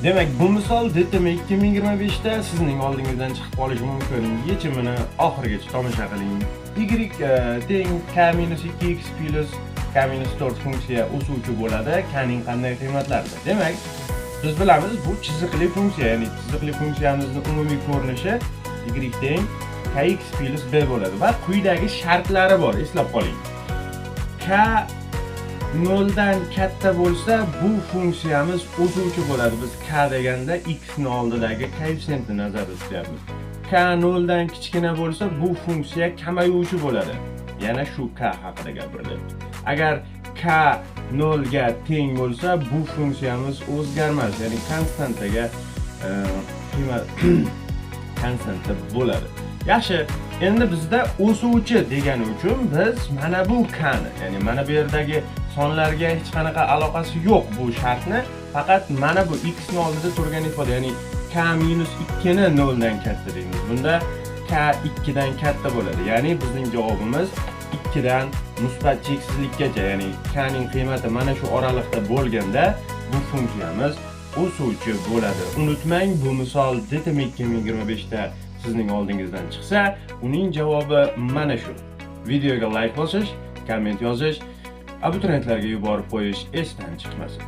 Demak, bu misol DTM 2025 da sizning oldingizdan chiqib qolishi mumkin. Yechimini oxirigacha tomosha qiling. Y teng k minus 2x plus k minus 4 funksiya o'suvchi bo'ladi. K ning qanday qiymatlarida? Demak, biz bilamiz, bu chiziqli funksiya, ya'ni chiziqli funksiyamizning umumiy ko'rinishi y teng kx plus b bo'ladi va quyidagi shartlari bor, eslab qoling. K 0 dan katta bo'lsa, bu funksiyamiz o'suvchi bo'ladi. Biz k deganda x ni oldidagi koeffitsiyentni nazarda tutyapmiz. K 0 dan kichkina bo'lsa, bu funksiya kamayuvchi bo'ladi. Yana shu k haqida gapirilyapti. Agar k 0 ga teng bo'lsa, bu funksiyamiz o'zgarmas, ya'ni konstantaga qiymat konstanta bo'ladi. Yaxshi, endi bizda o'suvchi degani uchun biz mana bu k ni, ya'ni mana bu yerdagi sonlarga hech qanaqa aloqasi yo'q bu shartni, faqat mana bu x ni oldida turgan ifoda, ya'ni k minus 2 ni 0 dan katta deymiz. Bunda k 2 dan katta bo'ladi. Ya'ni bizning javobimiz 2 dan musbat cheksizlikkacha, ya'ni k ning qiymati mana shu oraliqda bo'lganda bu funksiyamiz o'suvchi bo'ladi. Unutmang, bu misol DTM 2025 da sizning oldingizdan chiqsa, uning javobi mana shu. Videoga like bosish, komment yozish, abituriyentlarga yuborib qo'yish esdan chiqmasin.